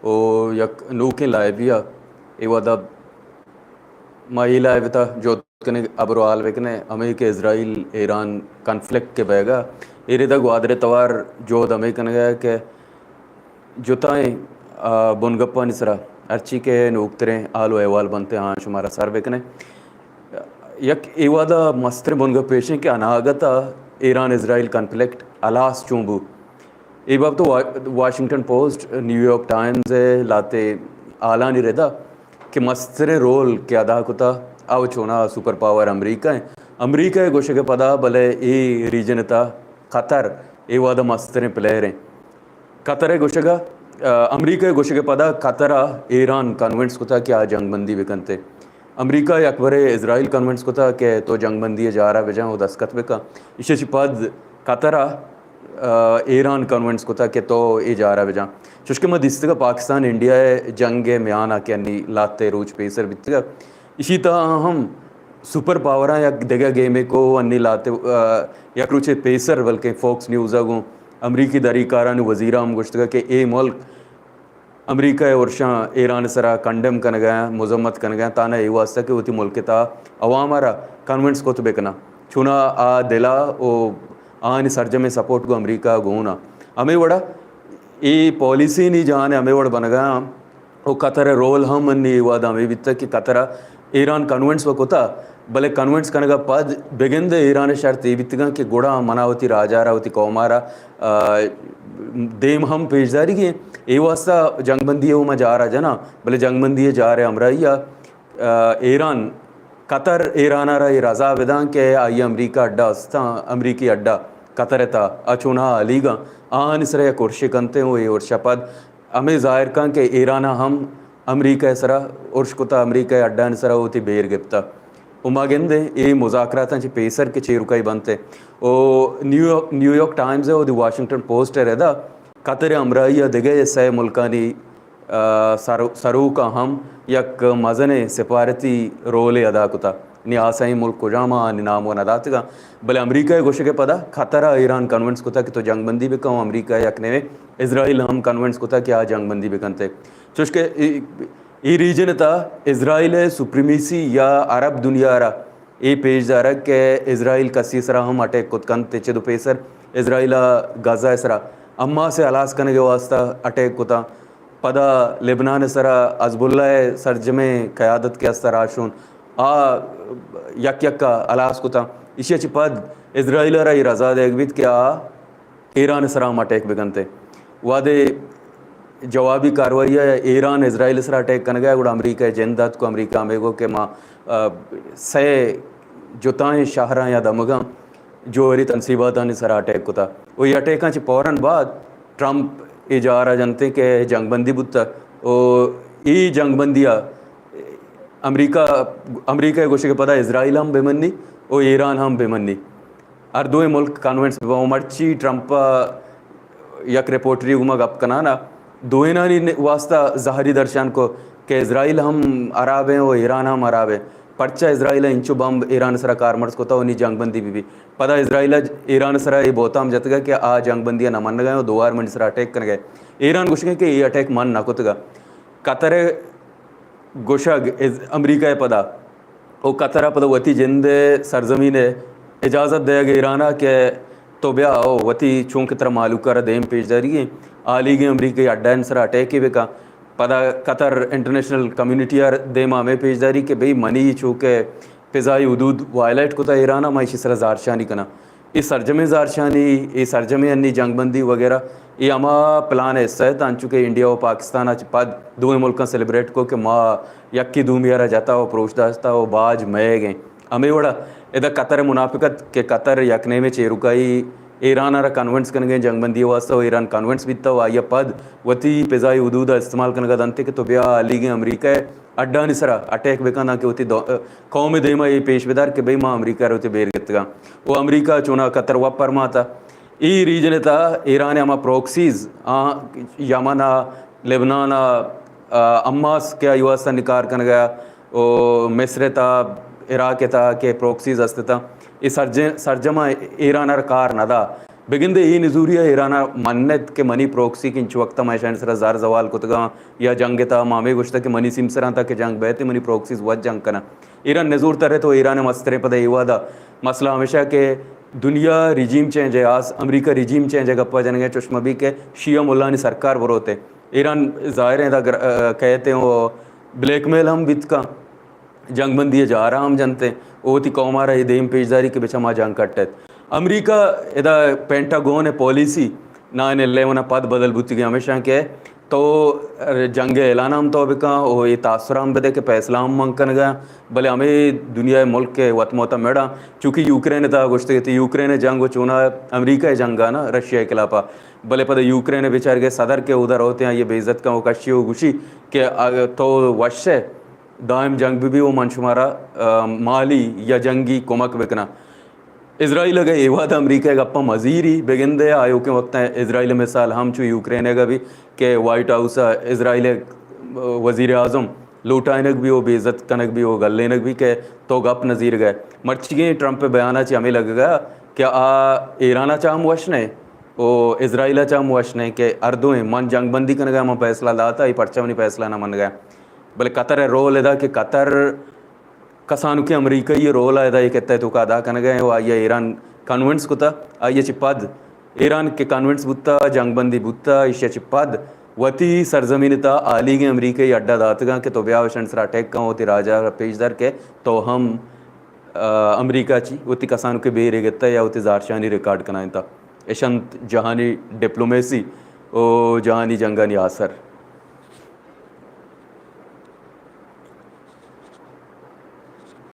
و یک نوکیں لائیوی ءَ اے وھد ءَ ما اے لائیو ءِ تہ ءَ جہد کنیں، ابر و حال بکنیں، ہمے کہ اسرائیل ایران کنفلکٹ کہ بیگا، اے ردا گوادر ءِ توار جہد ہمے کنگا کہ جتائیں، آ، بنگپانی سرا ہرچی کہ نوکتریں حال و احوال بنت، آہاں شمارا سر بکنیں۔ یک اے وھد ءَ مستریں بنگپ ایش ایں کہ اناگت ءَ ایران اسرائیل کنفلکٹ ہلاس چون بو۔ اے بابت وا-، واشنگٹن پوسٹ، نیویارک ٹائمز ءَ لہتے حالانی ردا کہ مستریں رول کہ ادا کتا، او چونا سپر پاور امریکہ ایں۔ امریکہ ءِ گوشگ ءِ پدا بلے اے ریجن ءِ تہ ءَ قطر اے وھد ءَ مستریں پلیئر ایں۔ قطر ءِ گوشگ ءَ، آ، امریکہ ءِ گوشگ ءِ پدا قطر ءَ ایران کنونس کتا کہ آ جنگ بندی بکنت۔ امریکہ یک برے اسرائیل کنونس کتا کہ تو جنگ بندی ءِ جار ءَ بجن و دستخط بکن۔ ایشی چہ پد قطر ءَ، آ، ایران کنونس کتا کہ تو اے جار ءَ بجن۔ چوشکہ ما دیستگا پاکستان انڈیا ءِ جنگ ءِ میان ءَ کہ انی لہتے روچ پیسر بیتگا، ایشی تہ ءَ ہم سپر پاوراں یک دگہ گیمے کو، انی لہتے، آ، یک روچے پیسر بلکیں فوکس نیوز ءَ گوں امریکی دریکارانی وزیر ءَ ہم گوشتگ کہ اے ملک امریکہ ءِ ارشاں ایران ءِ سرا کنڈم کنگ ءَ، مذمت کنگ ءَ، تانا اے واسطہ کہ وتی ملک ءِ تہا عوام ءَ را کنونس کت بکناں۔ چونا آ دل ءَ و آہانی سرجمیں سپورٹ گوں امریکہ ءَ گون ءَ۔ ہمے وڑا اے پالیسی نی جہان ءَ ہمے وڑ بنگ ءَ و قطر ءِ رول ہم منی اے وہد ءَ ہمے بیتگ کہ قطر ءَ ایران کنونس و کتا، بلے کنونس کنگ ءَ پد بگندے ایران ءِ شرط اے بیتگاں کہ گڑا منا وتی راج ءَ را، وتی قوم ءَ را، آ، دیم ہم پیش داریگیں۔ اے واسطہ جنگ بندی ءَ ما جار ءَ جناں، بلے جنگ بندی ءِ جار ءِ ہمراہی ءَ، آ، ایران قطر ایران ءَ را اے رضا بداں کہ آئی امریکہ اڈا استاں، امریکی اڈا قطر ءِ تہا آ چوناہا ہالیگاں، آہانی سرا یک ارشے کنتیں و اے ارش ءَ پد ہمے ظاہر کن کہ ایران ءَ ہم امریکہ ءِ سرا ارش کتا، امریکہ ءِ اڈانی سرا وتی بیر گپتا۔ و ما گندیں اے مذاکراتاں چہ پیسر کہ چیرکائی بنت و نیویارک، نیویارک ٹائمز ءَ و دی واشنگٹن پوسٹ ءِ ردا قطر ءِ ہمراہی ءَ دگہ سئے ملکانی، آ، سر-، سروکاں ہم یک مزنیں سفارتی رولے ادا کتا۔ نی آ سئیں ملک کجام آں، آنی نام و نداتگاں، بلے امریکہ ءِ گوشگ ءِ پدا قطر ءَ ایران کنونس کتا کہ تو جنگ بندی بکن و امریکہ ءَ یک نیمے اسرائیل ہم کنونس کتا کہ آ جنگ بندی بکنت۔ چوشکہ اے، اے ریجن ءِ تہا اسرائیل ءِ سپریمیسی یا عرب دنیا ءَ را اے پیش دارگ کہ اسرائیل کسی ءِ سرا ہم اٹیک کت کنت، چد و پیسر اسرائیل ءَ غزہ ءِ سرا حماس ءِ ہلاس کنگ ءِ واسطہ اٹیک کتاں۔ پدا لبنان ءِ سرا حزب اللہ ءِ سرجمیں قیادت کہ است راہشون، آ یک یک ءَ ہلاس کتاں۔ ایشی ءَ چہ پد اسرائیل ءَ را اے رضا دیگ بیت کہ آ ایران ءِ سرا ہم اٹیک بکنت۔ وہدے جوابی کاروائی ءَ ایران اسرائیل ءِ سرا اٹیک کنگ ءَ گڑا امریکہ ءَ جند اتک و امریکہ ہمے گو کہ ما، آ، سئے جتائیں شہراں یا دمگاں جوہری تنصیباتانی سرا اٹیک کتا۔ و اے اٹیکاں چہ فوراً بعد ٹرمپ اے جار ءَ جنت کہ جنگ بندی بوتا و اے جنگ بندی ءَ امریکہ، امریکہ ءِ گوشگ ءِ پدا اسرائیل ہم بہ منی و ایران ہم بہ منی۔ ہر دوئیں ملک کنونس بہ بنت۔ مرچی ٹرمپ ءَ یک رپورٹری گوما گپ کنان ءَ دوئینانی ن-، واسطہ زہری درشان کو کہ اسرائیل ہم ہراب ایں و ایران ہم ہراب ایں۔ پرچا اسرائیل ءَ انچو بمب ایران ءِ سرا کارمرز کتا و نی جنگ بندی بہ بی۔ پدا اسرائیل ءَ ایران ءِ سرا اے بہتام جتگ کہ آ جنگ بندی ءَ نہ منگ ءَ ایں و دوبار منی سرا اٹیک کنگ ءَ ایں۔ ایران گوشگ ءَ کہ اے اٹیک من نہ کتگ۔ قطر ءِ گوشگ از-، امریکہ ءِ پدا و قطر ءَ پدا وتی جند ءِ سرزمین ءِ اجازت دئیگ ایران ءَ کہ تو بیا او وتی چونکہ ترا مہلوک ءَ را دیم پیش داری ایں، ہالیگیں امریکہ ءِ اڈہ ءِ سرا اٹیک بکن۔ پدا قطر انٹرنیشنل کمیونٹی ءَ دیما ہمے پیش داری کہ بھئی منی چونکہ فضائی حدود وائلیٹ کتا ایران ءَ، ما ایشی سرا زہرشانی کناں۔ اے سرجمیں زہرشانی، اے سرجمیں انی جنگ بندی وغیرہ، اے ہما پلان ءِ حصہ ات، انچو کہ انڈیا و پاکستان ءَ چہ پد دوئیں ملکاں سیلیبریٹ کو کہ ما یکے دومی ءَ را جتا و پروش داشتا و باج مئیگ ایں۔ ہمے وڑا ادا قطر ءِ منافقت کہ قطر یک نیمے چیرکائی ایران ءَ را کنونس کنگ ءَ جنگ بندی ءِ واسطہ و ایران کنونس بیتا و آئی ءَ پد وتی فضائی حدود ءَ استعمال کنگ ءَ دنت کہ تو بیا ہالیگیں امریکہ ءِ اڈانی سرا اٹیک بکن، دانکہ وتی دو-، قوم ءِ دیما اے پیش بدار کہ بھئی ما امریکہ ءَ را وتی بیر گپتگاں۔ و امریکہ چونا قطر ءَ وت پرماتا۔ اے ریجن ءِ تہا ایران ءِ ہما پروکسیز، آ، یمن ءَ، لبنان ءَ، آ، حماس کہ آئی واسطہ نی کار کنگ ءَ، و مصر ءِ تہا، عراق ءِ تہا کہ پروکسیز است اتاں، اے سرج-، سرجم ءَ ایران ءَ را کار نہ دا۔ بگندے اے نزوری ءَ ایران ءَ منت کہ منی پروکسی کہ انچو وقت ءَ ما ایشانی سرا زر زوال کتگاں یا جنگ ءِ تہا ما ہمے گوشتگ کہ منی سیمسراں تاکہ جنگ بیت، منی پروکسیز وت جنگ کناں۔ ایران نزور ترے تو ایران ءِ مستریں پدا اے وہد ءَ مسئلہ ہمیشہ کہ دنیا رجیم چینج ءِ، آس امریکہ رجیم چینج ءِ گپ ءَ جنگ ءَ، چوش مہ بی کہ شیعہ ملانی سرکار بروتے۔ ایران ظاہر ہے ادا گر-، ا، کہتے ہیں وہ بلیک میل ہم بیت کن۔ جنگ بندی ءِ جار ءَ ہم جنت ءُ وتی قوم ءَ را اے دیم پیش داری کہ بچا ما جنگ کٹ ایت۔ امریکہ ادا پینٹاگون ءِ پالیسی نائن الیون ءَ پد بدل بوتگی، ہمیشاں کہ تو جنگ ءِ اعلان ہم تو بکن ءُ اے تاثر ہم بدے کہ فیصلہ ہم من کنگ ءَ، بلے ہمے دنیا ءِ ملک ءِ وت موت ءَ مڑاں، چونکہ یوکرین ءِ تہا گوشتگ ات یوکرین ءِ جنگ ءُ چوناہا امریکہ ءِ جنگ ءَ نا رشیا ءِ خلاف ءَ، بلے پدا یوکرین ءِ بیچارگ ءِ صدر کہ اودا روت ءُ آئی ءَ بے عزت کن ءُ کشی ءُ گوشی کہ آ، تو وش ئے دائم جنگ بہ بی ءُ من شمارا، آ، مالی یا جنگی کمک بکناں۔ اسرائیل اگہ اے وہد امریکہ ءِ گپاں مزیری بگندے، آیوکیں وقتاں اسرائیل ءِ مثال ہم چو یوکرین ءِ گہ بی کہ وائٹ ہاؤس ءَ اسرائیل ءِ وزیر اعظم لوٹائینگ بی ءُ بے عزت کنگ بی ءُ گلینگ بی کہ تو گپ نزیرگ ئے۔ مرچیگیں ٹرمپ ءِ بیان ءَ چہ ہمے لگگ ءَ کہ آ ایران ءَ چہ ہم وش نہ ءُ اسرائیل ءَ چہ ہم وش نہ کہ ہر دوئیں من جنگ بندی کنگ ءَ من فیصلہ داتا، اے پرچہ منی فیصلہ نہ منگ ءَ۔ بلے قطر ءِ رول ادا کہ قطر کسانکیں امریکہ ءِ رول ءَ ادا یک حد ءِ توکا ادا کنگ ءَ ءُ آئی ءَ ایران کنونس کتا، آئی ءَ چہ پد ایران کہ کنونس بوتا، جنگ بندی بوتا، ایشی ءَ چہ پد وتی سرزمین ءِ تہا آلیگیں امریکہ ءِ اڈا داتگاں کہ تو بیا اشانی سرا اٹیک کن، وتی راج ءَ پیش دار کہ تو ہم، آ، امریکہ چی وتی کسانکیں بیرے گتا یا وتی زہرشانی ریکارڈ کنائینتا۔ اش انت جہانی ڈپلومیسی ءُ جہانی جنگانی آسر۔